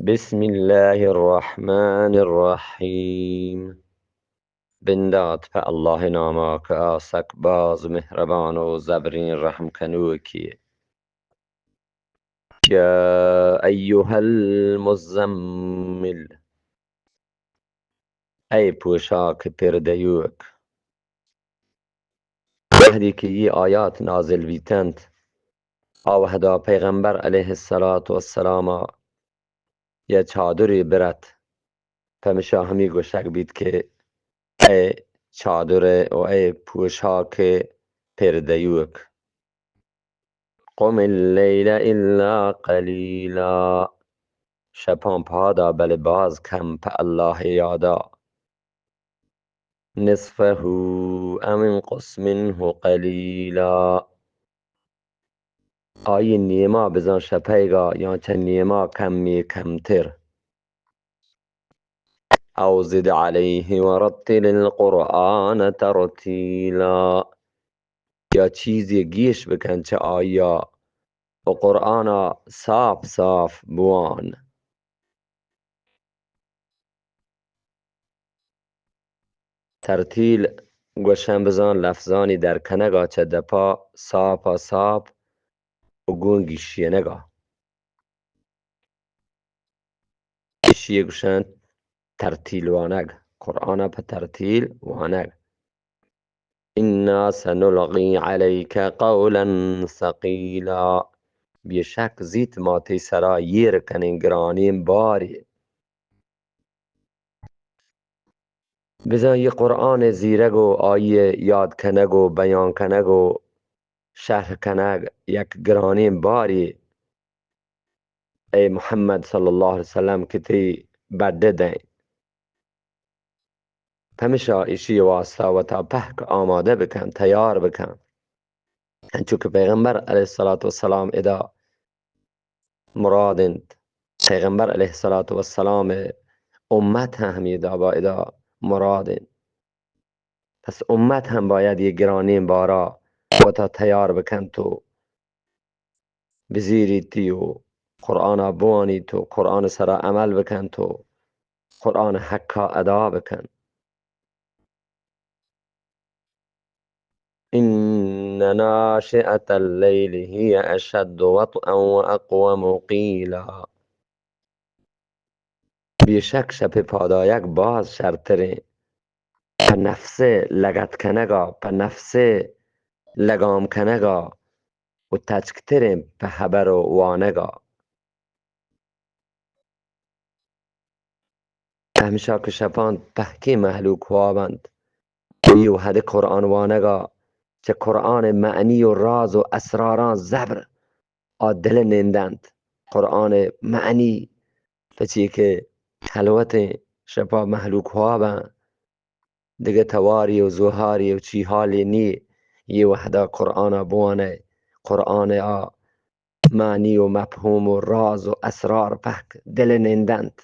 بسم الله الرحمن الرحيم. بندات پہ اللہ ءِ ناما کہ آ سک باز مہربان و زبریں رحم کنوکے۔ یا ایھا المزمل، اے پوشاک پردیوک۔ وہدے کہ اے آیات نازل بیتنت، آ وہدا پیغمبر علیہ الصلاۃ والسلام ءَ یک چادرے برت، پمیشا ہمے گوشگ بیت کہ اے چادر و اے پوشاک پردیوک۔ قم اللیل الا قلیلا، شپاں پادا بلے باز کم پہ اللہ ءِ یادا۔ نصفه او انقص منه قلیلا، آئی نیما بزاں شپیگا یا چہ نیما کمے کمتر۔ او زد علیه ورتل القرآن ترتیلا، یا چیزے گیش بکن چہ آئیا و قرآنا صاف صاف بوان۔ ترتیل گوشن بزان لفظانی در کنگا چہ دپا صافا صاف و گوں گیشینگا۔ ایشی گوشن ترتیل وانگ، قرآن پہ ترتیل وانگ۔ انا سنلقی علیک قولا ثقیلا، بے شک زیت ما تئی سرا ایر کنیں گرانیں بارے۔ بزاں اے قرآن ءِ زیرگ و آئی ءِ یاد کنگ و بیان کنگ و شرح کنگ یک گرانیں بارے، اے محمد صلی اللہ علیہ وسلم، کہ تئی بڈ ءَ دئیں۔ پمیشا ایشی واسطہ وتا پہک آمادہ بکن، تیار بکن۔ انچو کہ پیغمبر علیہ الصلوۃ والسلام ادا مراد انت، پیغمبر علیہ الصلوۃ والسلام ءِ امت ہم ہمے دابا ادا مراد انت۔ پس امت ہم باید اے گرانیں بارا وتا تیار بکنت و بزیریتی و قرآنا بوانیت و قرآن سرا عمل بکنت و قرآن حقا ادا بکنت۔ ان ناشئة اللیل هی اشد وطئا و اقوم قیلا۔ بے شک شپ پادایگ باز شرتریں، پہ نفس لگت کنگا، پہ نفس لگام کنگا و تچکتریں پہ ہبر و وانگا۔ پمشا کہ شپاں پہکیں مہلوک واب انت، اے وہد قرآن وانگا چہ قرآن معنی و راز و اسراراں زبر آ دل نندنت۔ قرآن معنی پچی کہ خلوتیں شپا مہلوک واب انت، دگہ تواری و زوہاری و چی حالی نی، اے وہدا قرآنا بوانئے، قرآن آ معنی و مفہوم و راز و اسرار پہک دل نندنت،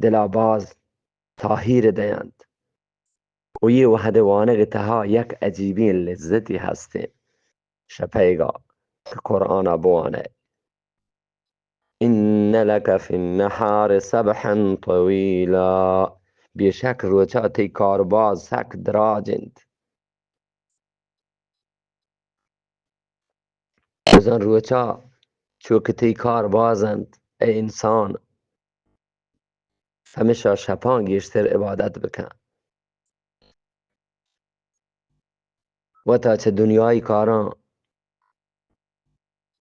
دلا باز تاہیر دینت۔ و اے وہد وانگ تہا یک عجیبیں لذتی ہستیں شپیگا کہ قرآنا بوانئے۔ ان لک فی النہار سبحا طویلا، بے شک روچا تئی کار باز سک دراج انت۔ بزاں روچا چو کہ تئی کار باز انت، اے انسان، پمشا شپاں گیشتر عبادت بکن۔ وتا چہ دنیائی کاراں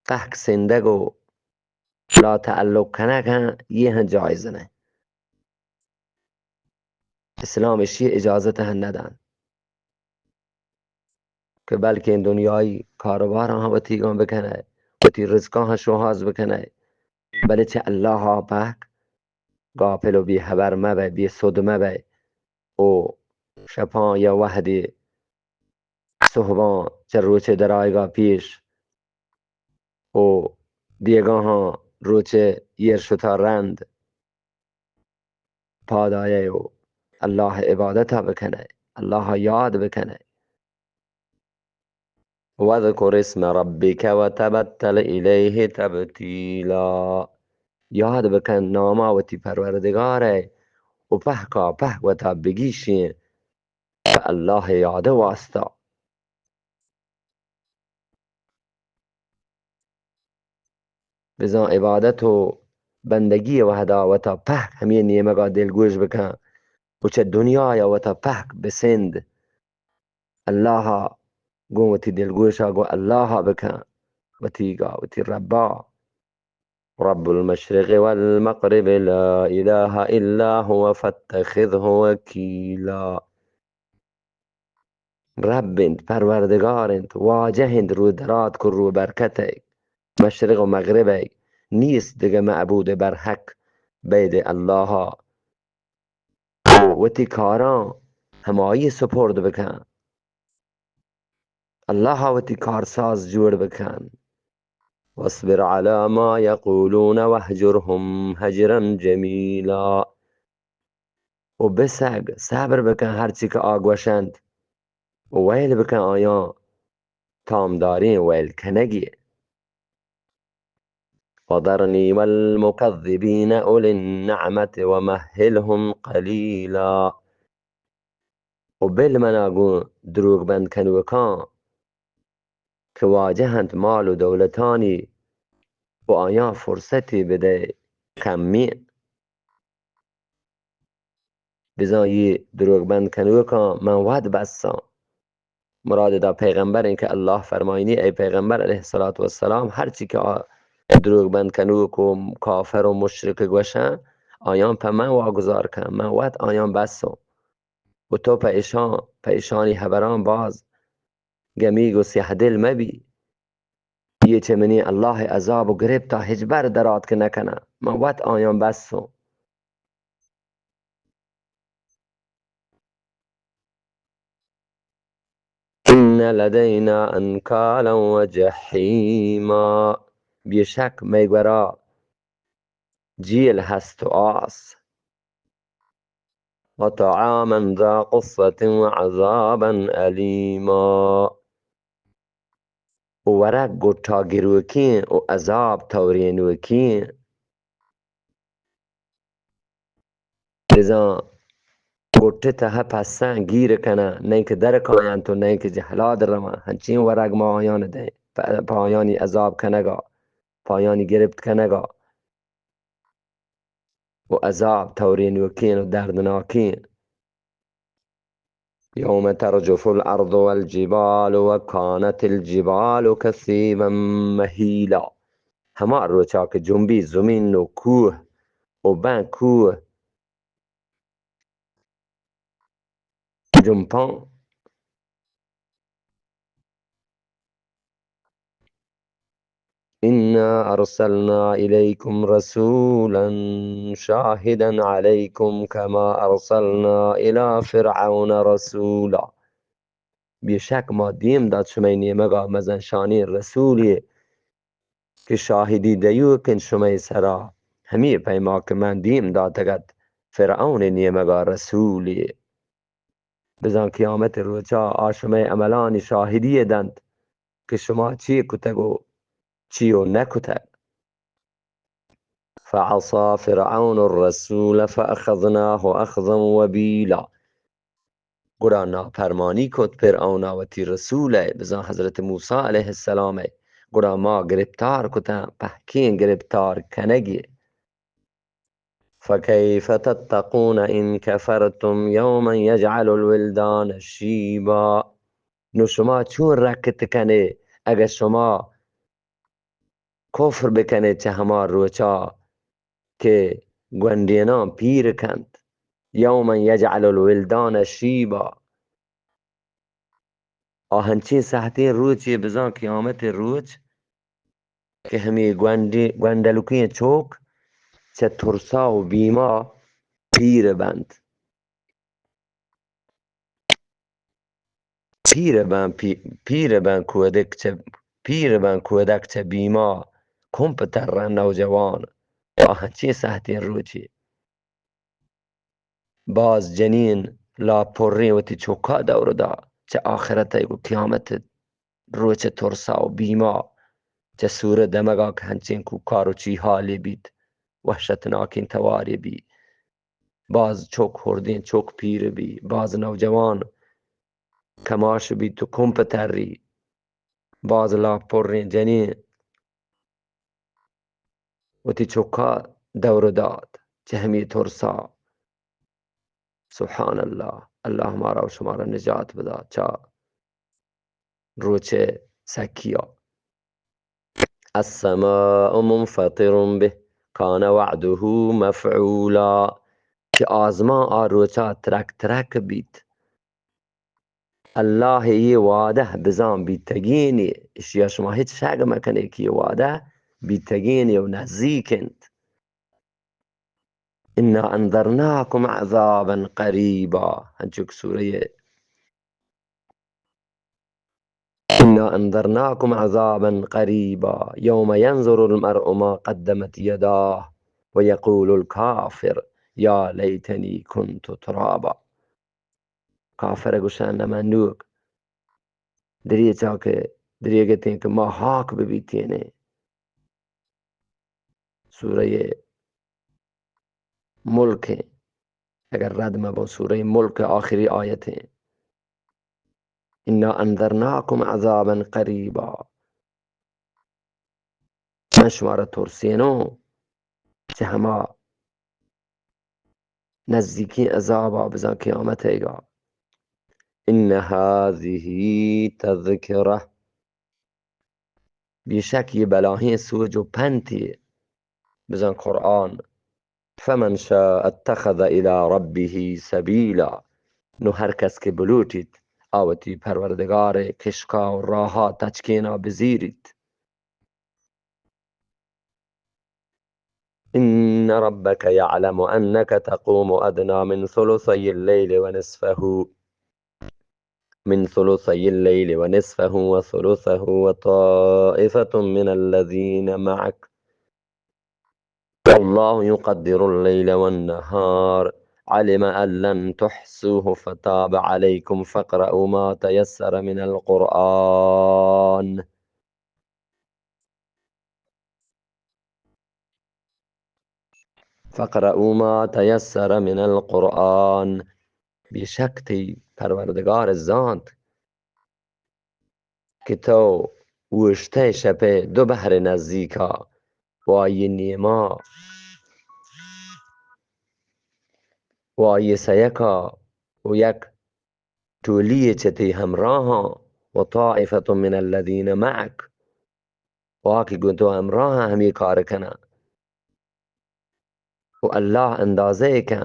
پہک سندگ و لا تعلق کنگ ہم، اے ہم جائز نہ۔ اسلام اشی اجازت ہم ندن کہ بلکیں دنیائی کاروباراں ہم وتیگاں بکنئے، وتی رزقاں ہم شوہاز بکنئے، بلے چہ اللہ پہک غافل و بے ہبر مبئے، بے سد مبئے۔ و شپاں یا وہدے سہباں چہ روچے درآیگا پیش و بیگاہاں روچے ایر شتا رند پاد آیئے و اللہ عبادتا بکنئے، اللہ یاد بکنئے۔ واذکر اسم ربک وتبتل الیہ تبتیلا۔ یاد بکن، ناما وتی پروردگار ء و پہکا پہک وتا بگیشیں پہ اللہ ء یاد ء واسطہ۔ بزاں عبادت و بندگی ء وہدا وتا پہک ہمے نیمگا دلگوش بکن و چہ دنیا ء وتا پہک بسند۔ اللہ ء گوں وتی دلگوشا گوں اللہ ء بکن، وتیگا، وتی ربا۔ رب المشرق والمغرب لا إله إلا هو فاتخذه وكيلا۔ رب انت، پروردگار انت، واجہ انت، رو دراتک و رو برکت ء، مشرق و مغرب ء، نیست دگہ معبود برحق بید اللہ ء۔ و وتی کاراں ہمائی سپرد بکن۔ اللہ ء وتی کارساز جوڑ بکن۔ واصبر على ما يقولون واهجرهم هجرا جميلا۔ و بسگ، صبر بکن ہرچی کہ آ گوشنت، و ویل بکن آیاں تامداریں ویل کنگی۔ وذرني والمكذبين أولي النعمة ومهلهم قليلا۔ و بل منا گوں دروگ بند کنوکاں کہ واجہ انت مال و دولتانی، و آیاں فرصتی بدئے کمی۔ بزاں اے دروگ بند کنوکاں من وت بساں۔ مراد ادا پیغمبر انت کہ اللہ فرمائنی، اے پیغمبر علیہ الصلوۃ والسلام، ہرچی کہ آ دروگ بند کنوک و کافر و مشرک گوشن، آیاں پہ من واگزار کن، من وت آیاں بساں۔ و تو پہ اشاں، پہ اشانی حبراں باز گمیگ و سیاہ دل مبی۔ یہ چہ منی اللہ عذاب و گرپتا ہچبر دراتک نکنن، من وت آیاں بسوں۔ إن لدينا أنكالا وجحيما۔ بے شک مئے گورا جیل ہست و آس۔ وطعاما ذا غصة وعذابا أليما۔ و ورگ گٹا گروکیں و عذاب تورینوکیں۔ بزاں گٹے تہا پساں گیر کناں، نئیں کہ در کاینت و نئیں کہ جہلا در رواں۔ ہنچیں ورگ ما آیان دئیں، پہ، پہ آیانی عذاب کنگا، پہ آیانی گرپت کنگا۔ و عذاب تورینوکیں و دردناکیں۔ يوم ترجف الأرض والجبال وكانت الجبال كثيبا مهيلا۔ ہما روچا کہ جنبی زمین و کوہ و بن کوہ جنپاں۔ إنا أرسلنا إليكم رسولا شاهدا عليكم كما أرسلنا إلى فرعون رسولا۔ بے شک ما دیم دات شمئے نیمگا مزن شانیں رسولے کہ شاہدی دیوک انت شمئے سرا، ہمے پیما کہ من دیم داتگ ات فرعون نیمگا رسولے۔ بزاں قیامت روچا آ شمئے عملانی شاہدی دنت کہ شما چی کتگ و چی و نہ کتگ۔ فعصى فرعون الرسول فأخذناه أخذا وبيلا۔ گڑا نافرمانی کت فرعون ء وتی رسول ء، بزاں حضرت موسی علیہ السلام ء، گڑا ما گرپتار کتاں پہکیں گرپتار کنگی۔ فكيف تتقون إن كفرتم يوما يجعل الولدان شيبا۔ نو شما چون رکت کنے اگہ شما کفر بکنے چہ ہما روچا کہ گونڈیناں پیر کنت۔ يوما يجعل الولدان شيبا۔ آ ہنچیں سہتیں روچے بزاں قیامت روچ کہ ہمے گونڈی-، گونڈلکیں چوک چہ ترسا و بیما پیر بنت۔ پیر بن، پی-، پیر بن کودک چہ، پیر بن کودک چہ بیما کمپ ترن نوجوان۔ آ ہنچیں سہتیں روچے۔ باز جنین لاپ پریں وتی چکا دور دا چہ آخرت ء گوں قیامت ء روچ ء ترسا و بیما چہ سور ء دمگا کہ ہنچیں کوکار و چی حالے بیت۔ وحشتناکیں توارے بی۔ باز چک ہردیں چک پیر بی، باز نوجوان کماش بی تو کمپ تری، باز لاپ پریں جنین وتی چکا دور دات چہ ہمے ترسا۔ سبحان اللہ، اللہ مارا و شمارا نجات بدا چا روچ سکیا۔ السماء منفطر به کان وعده مفعولا، کہ آزمان آ روچا ترک ترک بیت۔ اللہ ء اے وعدہ بزاں بیتگینے، اشیا شما ہچ شک مکنے کہ اے وعدہ بیتگینے و نزیک انت۔ انا انذرناکم عذابا قریبا، انچو کہ سورہ انا انذرناکم عذابا قریبا یوم ینظر المرء ما قدمت یداه ویقول الکافر یا لیتنی کنت ترابا۔ کافر گوشان نمنوک دریچا کہ دریگتیں کہ ما ہاک ببیتینے۔ سورہ ملک ہیں، اگر رد مبو، سورہ ملک آخری آیت ہیں۔ انا انذرناکم عذابا قریبا، من شمارا ترسینوں چہ ہما نزیکیں عذابا، بزاں قیامت ایگا۔ ان هذه تذکرہ، بے شک یہ بلاہیں سوج و پنتے، بزاں قرآن۔ فمن شاء اتخذ الی ربه سبیلا، نو ہر کس کہ بلوٹیت آ وتی پروردگار کشکا و راہا تچکینا بزیریت۔ ان ربك يعلم انك تقوم ادنى من ثلثي الليل ونصفه، من ثلثي الليل ونصفه وثلثه وطائفة من الذين معك، والله يقدر الليل والنهار، علم أن لن تحصوه فتاب عليكم فاقرؤوا ما تيسر من القرآن۔ فاقرؤوا ما تيسر من القرآن۔ بے شک تئی پروردگار زانت کہ تو اوشتئے شپئے دو بہر نزیکا و آئی نیما و آئی سیکا و یک ٹولی چہ تئی ہمراہاں، و طائفة من الذین معک، و آ کہ گوں تو ہمراہاں ہمے کار کناں۔ و اللہ اندازہ کن،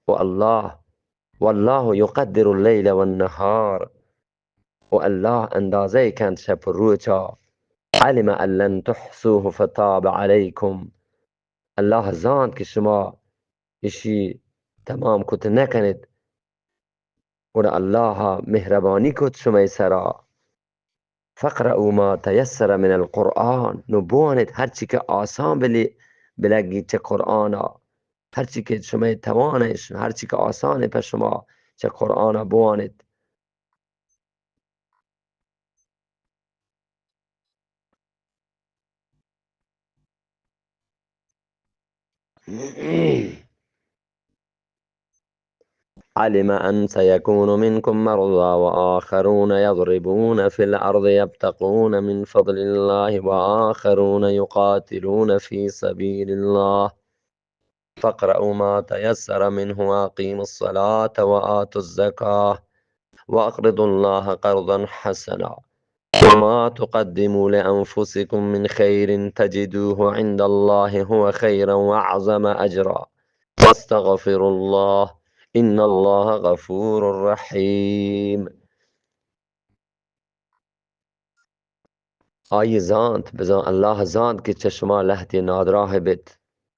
و اللہ، واللہ یقدر اللیل والنہار، و اللہ اندازہ کنت شپ و روچا۔ علم ان لن تحصوه فتاب علیکم، اللہ زانت کہ شما اشی تمام کت نہ کنت، گڑا اللہ مہربانی کت شمئے سرا۔ فاقرؤوا ما تیسر من القرآن، نو بوانت ہرچی کہ آسان بلی، بلگیت چہ قرآنا، ہرچی کہ شمئے توان اش، ہرچی کہ آسان پہ شما چہ قرآنا بوانت۔ علم أن سيكون منكم مرضى وآخرون يضربون في الأرض يبتغون من فضل الله وآخرون يقاتلون في سبيل الله فاقرؤوا ما تيسر منه وأقيموا الصلاة وآتوا الزكاة وأقرضوا الله قرضا حسنا وما تقدموا لأنفسكم من خير تجدوه عند الله هو خيرا وأعظم أجرا واستغفروا الله إن الله غفور رحيم۔ آئی زانت، بزاں اللہ زانت کہ چہ شما لہتے نادراہ بیت،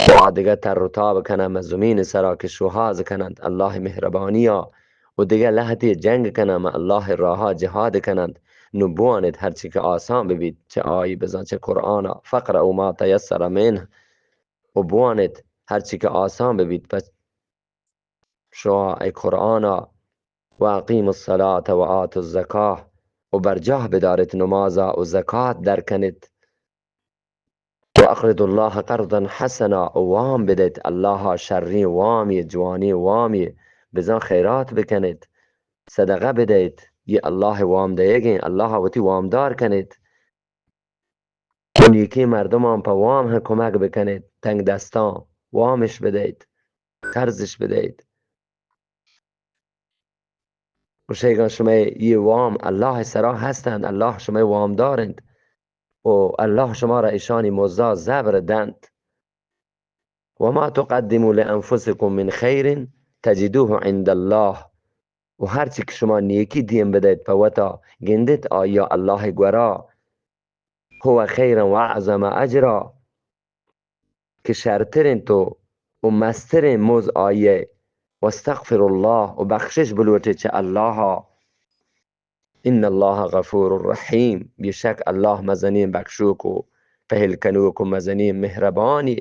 و آ دگہ تر و تاب کناں مہ زمین سرا کہ شوہاز کننت اللہ مہربانیا، و دگہ لہتے جنگ کناں مہ اللہ راہا جہاد کننت۔ نو بوانت ہرچی کہ آسان ببیت چہ آئی، بزاں چہ قرآنا، فاقرؤوا ما تیسر منه، و بوانت ہرچی کہ آسان ببیت پہ شما اے قرآنا، و اقیموا الصلاة و آتوا الزکاة، و برجاہ بدارت نمازا و زکات در کنت، و اقرضوا الله قرضا حسنا، وام بدیت الله ءَ شریں وامی، جوانیں وامی، بزاں خیرات بکنیت، صدقہ بدیت، یہ اللہ ءِ وام دئیگیں، اللہ ءَ وتی وامدار کنیت۔ نیکیں مردمان پہ وام ہم کمک بکنیت، تنگ دستاں وامش بدیت، قرضش بدیت۔ گوشیگاں شمئے یہ وام اللہ ءِ سرا ہستند، اللہ شمئے وامدار انت و اللہ شما را اشانی مزدا زبر دنت۔ وما تقدموا لانفسکم من خیر تجدوه عند اللہ، و ہرچی کہ شما نیکی دیم بدئیت پہ وتا، گندیت آیا اللہ ءِ گورا، هو خیرا واعظم اجرا، کہ شرتر انت و، و مستریں مز آئی ءِ۔ واستغفروا اللہ، و بخشش بلوٹیت چہ اللہ ءَ۔ ان اللہ غفور رحیم، بے شک اللہ مزنیں بخشوک و پہل کنوک و مزنیں مہربانے۔